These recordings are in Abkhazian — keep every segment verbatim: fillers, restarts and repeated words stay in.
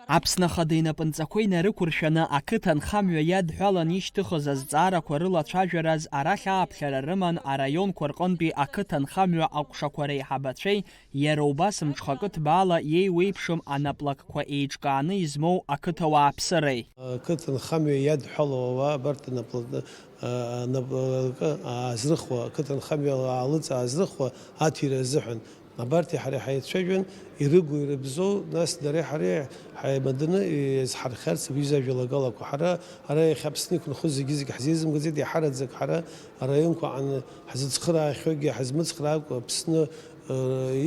Аԥсны Ахада инапынҵақәа инарықәыршәаны ақыҭанхамҩа иадҳәалан ишьҭыхыз азҵаарақәа рылацәажәараз арахь ааԥхьара рыман араионқәа рҟынтәи ақыҭанхамҩа аҟәшақәа реиҳабацәеи, иара убас мҽхакы ҭбаала иеиуеиԥшым анаплакқәа еиҿкааны измоу ақыҭауааԥсыреи. Ақыҭанхамҩа иадҳәалоу ауаа абарҭ анаплакы, а, анаплакы аазрыхуа, ақыҭанхамҩа аалыҵ аазрыхуа аҭира азыҳәан. Абарҭи ҳареи ҳаицәажәон, ирыгу, ирыбзоу, нас дареи ҳареи ҳаимаданы изҳархиарц абри ажәалагалақәа. Ҳара ара иахьа Аԥсны иқәынхо зегьы-зегь ҳзеизымгаӡеит, иаҳараӡак ҳара араионқәа аҟны ҳзыцхраахьоугьы ҳазмыцхраакәа Аԥсны, ы,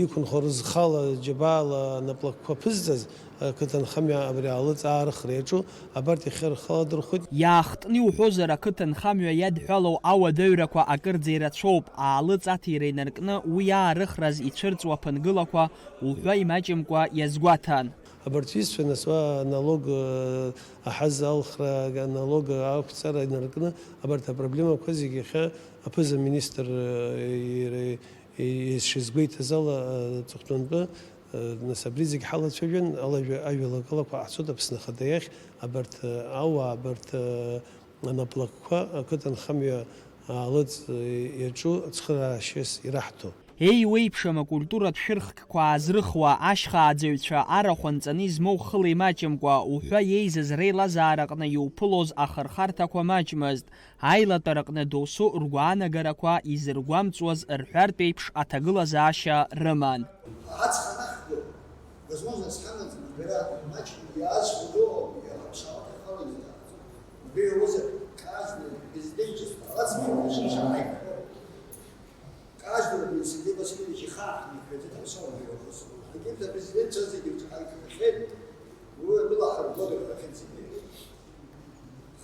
иқәынхо рызхала, џьабаала анаплакқәа ԥызҵаз ақыҭанхамҩа абри аалыҵ аарыхра иаҿу абарҭ иахьа рхы аладырхәит. Иаахтны иуҳәозар, ақыҭанхамҩа иадҳәалоу ауадаҩрақәа акырӡа ирацәоуп, аалыҵ аҭира инаркны уи аарыхраз ицәырҵуа ԥынгылақәа уҳәа имаҷымкәа иазгәаҭан. Абарҭ исҳәо, нас, уа аналог, э, аҳаз алхра, аналог ақәҵара инаркны, абарҭ апроблемақәа зегьы иахьа аԥыза-министр, э, иара, и-, ишизгәеиҭаз ала, э, аҵыхәтәантәы, э, нас, абри зегь ҳалацәажәан, алажәа-, ажәалагалақәа ҟаҳҵоит Аԥсны Ахада иахь, абарҭ, э, ауаа, абарҭ, э, анаплакқәа ақыҭанхамҩа аалыҵ, э, иаҿу ацхыраарашьас ираҳҭо. Еиуеиԥшым акультуратә шәырхкқәа аазрыхуа, ашьхааӡаҩцәа арахә анҵаны измоу хыла имаҷымкәа, уҳәа иеизаз реилазаараҟны иуԥылоз ахырхарҭақәа маҷмызт, аилатәараҟны досу ргәаанагарақәа изыргәамҵуаз рҳәартә еиԥш аҭагылазаашьа рыман. Ацха нахго, возможность ҳамаӡам, иара маҷк иаазхәо дыҟоуп, иара аԥшаауа ҳхала изаҭахӡом. Убри аҩыза каждый президентчество ацха ишышаҳаиҭахо. Каждый Василий Васильевич ихаҳәны иқәиҵеит аԥсуа жәлар русура. Егьырҭ апрезидентцәа зегьы рҿы ҳаиқәшәахьеит, уи атәыла ҳаргәага рҳәахьеит зегьы.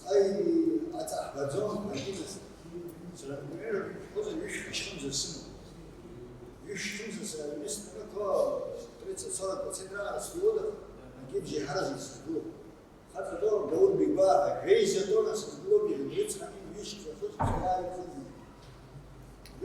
Аи, аҵаҳбаӡом, Мадина, сара гәырҩа шәҟәызар ҩышәхьа шьхымза сымоуп. Ҩышәхьымза сара аҩны снапы тридцать сорок процент раҟара сгылоуп, акгьы бжеиҳараӡак сызгылоуп. Хаҵа Даур Бегба, жәеиза тонна сызгылоуп, иара дрыцҳами, ҩышықәса хышықәса иааирхәыцит.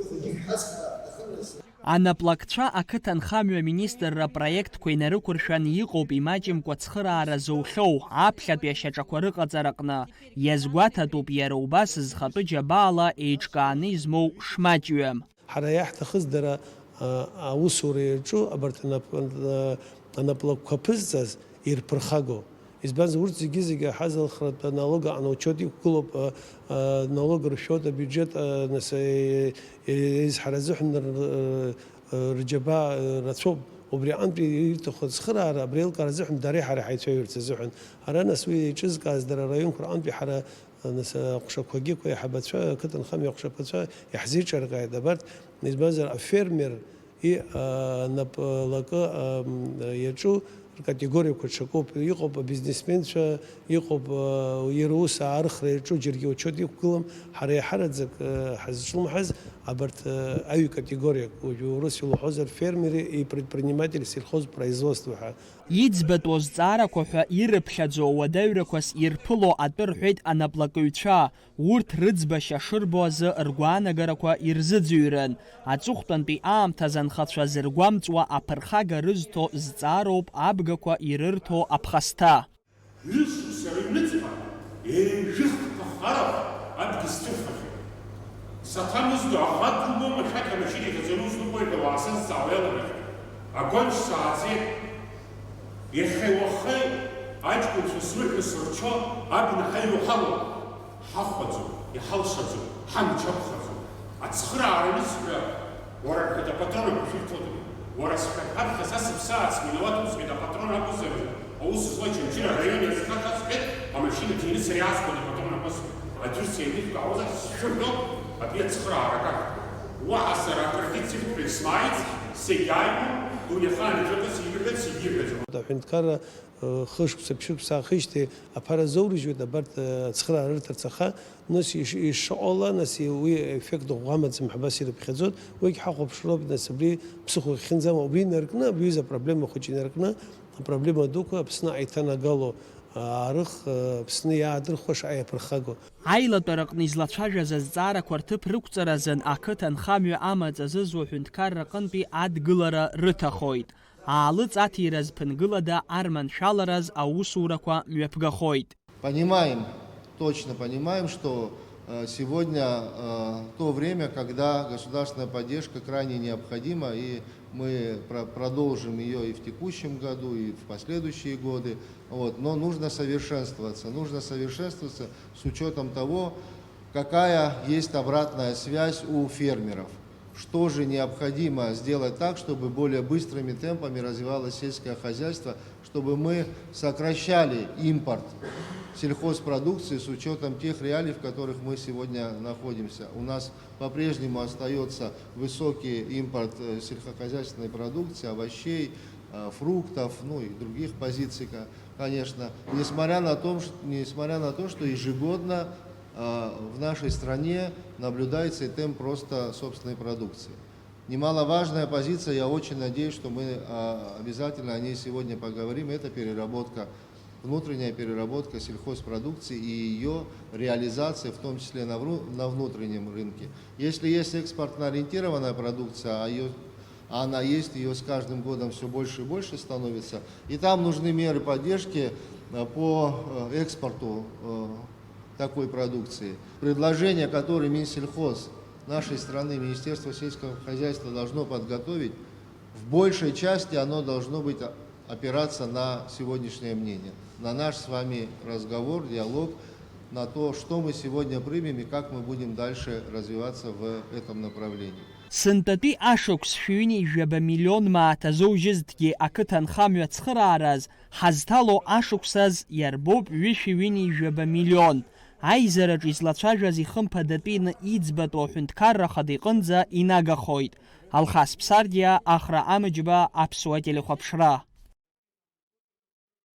Ихәыҷык ҳацхраа ҳҭахын нас. Анаплакцәа ақыҭанхамҩа аминистрра апроектқәа инарықәыршәан иҟоуп имаҷымкәа цхыраара зоухьоу, аԥхьатәи ашьаҿақәа рыҟаҵараҟны. Иазгәаҭатәуп иара убас зхатәы џьабаала еиҿкааны измоу шмаҷҩым. Ҳара иаҳҭахыз дара, а, аусура иаҿу абарҭ анап-, а, анаплакқәа ԥызҵаз ирԥырхагоу. Избанзар, урҭ зегьы-зегьы аҳазалхратә аналог аҟны аучет иқәгылоуп, а, а, налог ршәоит, абиуџьет, а, нас, е-, е-, еизҳара азыҳәан р-, р-, рџьабаа, а, рацәоуп. Убри аҟынтәи ирҭаху ацхыраара, абри аилкаара азыҳәан дареи ҳареи ҳаицәажәарц азыҳәан. Ара, нас, уи еиҿызкааз дара араионқәа рҟынтәи ҳара Нас аҟәшақәагьы, еиҳабацәа, ақыҭанхамҩа аҟәшақәацәа иаҳзеиҿыркааит, абарҭ, избанзар, афермер и-, а, нап-, лакы, а, м, иаҿу ркатегориақәа ҽакуп, иҟоуп абизнесменцәа, иҟоуп, а, иара ус аарыхра иаҿу, џьаргьы аучет иқәгылам, ҳара иаҳараӡак, а, ҳазҿлымҳаз абарҭ, а, аҩ категориак, уажәы урыс илҳәозар, фермери и предприниматели сельхозпроизводства ҳәа. Иӡбатәу азҵаарақәа ҳәа ирыԥхьаӡо ауадаҩрақәас ирԥыло атәы рҳәеит анаплакыҩцәа, урҭ рыӡбашьа шырбо азы ргәаанагарақәа ирзыӡырҩрын, аҵыхәтәантәи аамҭазы анхацәа зыргәамҵуа аԥырхага рызҭо зҵаароуп абгақәа ирырҭо аԥхасҭа. Ҩышықәса рыҩныҵҟа еижәых ԥахарахә адгьыл сҭырххьеит. Саҭамыз ду аӷа дубома, шәақь амашьына иҭаҵаны узныҟәои ҳәа уаасызҵаауа иалагахьеит. Агәаншь сааӡеит. Иахьеи уахеи аҷкәынцәа зныҳәа сырчо абна ҳаҩуа ҳалоуп. Ҳахәаӡом, иҳалшаӡом, ҳамч ақәхаӡом. Ацхыраара анысҳәа, уара рҳәеит апатрон ақәа шәырҭода? Уара сҳәа ҳаԥхьа са сыԥсаац минауаҭ усҳәеит апатрон акәызаргьы, аус зуа Очамчыра араион иазхаша сҳәеит, амашьына ҭины сара иаасхәоит апатрон ақәа сҳәеит. Аӡәыр сеилышәкаауазар сшәырҳәоит, абри ацхыраара акаҳәа. Уаҳа сара акыргьы цыртәҳәа исмааиц, сегьааигәоуп, дунеихаан иҿакыз ииҳәаз сегьиҳәаӡом. Аҳәынҭқарра Хышықәса, ԥшьышықәса аахижьҭеи аԥара азоурыжьуеит абарҭ, э, ацхыраара рырҭарц, аха, нас иш-, ишыҟала, нас, уи еффект ӷәӷәа амаӡам ҳәа абас ирыԥхьаӡоит. Уигь ҳахәаԥшроуп, нас, абри ԥсыхәа иахьынӡамоу, убри инаркны, абри аҩыза апроблема хәыҷы инаркны, апроблема дуқәа Аԥсны аиҭанагало, аарых, э, Аԥсны иаадырхуа шаҟа иаԥырхагоу. Аилатәараҟны излацәажәаз азҵаарақәа рҭыԥ рықәҵаразын ақыҭанхамҩа амаҵ азызуа ҳәынҭқарра аҟынтәи адгылара рыҭахоит. Аалыҵ аҭира зԥынгылада арманшәалараз аусурақәа мҩаԥгахоит. Понимаем, точно понимаем, что э, сегодня э, то время, когда государственная поддержка крайне необходима, и мы про- продолжим ее и в текущем году, и в последующие годы. Вот. Но нужно совершенствоваться, нужно совершенствоваться с учетом того, какая есть обратная связь у фермеров. Что же необходимо сделать так, чтобы более быстрыми темпами развивалось сельское хозяйство, чтобы мы сокращали импорт сельхозпродукции с учетом тех реалий, в которых мы сегодня находимся. У нас по-прежнему остается высокий импорт э, сельскохозяйственной продукции, овощей, э, фруктов, ну и других позиций, ко- конечно. Несмотря на, том, ш- несмотря на то, что ежегодно э, в нашей стране наблюдается и темп роста собственной продукции. Немаловажная позиция, я очень надеюсь, что мы э, обязательно о ней сегодня поговорим, это переработка, внутренняя переработка сельхозпродукции и ее реализация, в том числе на, вру- на внутреннем рынке. Если есть экспортно ориентированная продукция, а, её, а она есть, ее с каждым годом все больше и больше становится, и там нужны меры поддержки э, по э, экспорту э, такой продукции. Предложение, которое Минсельхоз нашей страны, Министерство сельского хозяйства должно подготовить, в большей части оно должно быть опираться на сегодняшнее мнение, на наш с вами разговор, диалог, на то, что мы сегодня примем и как мы будем дальше развиваться в этом направлении. Сынтәатәи ашықәс шәи ҩынҩажәаба миллион мааҭ азоужьызҭгьы ақыҭанхамҩа ацхыраараз ҳазҭало ашықәсаз иарбоуп ҩышәи ҩынҩажәаба миллион. Аизараҿ излацәажәаз ихымԥадатәины иӡбатәу аҳәынҭқарра ахада иҟынӡа инагахоит. Алхас Ԥсардиа, Ахра Амыџьба, Аԥсуа телехәаԥшра.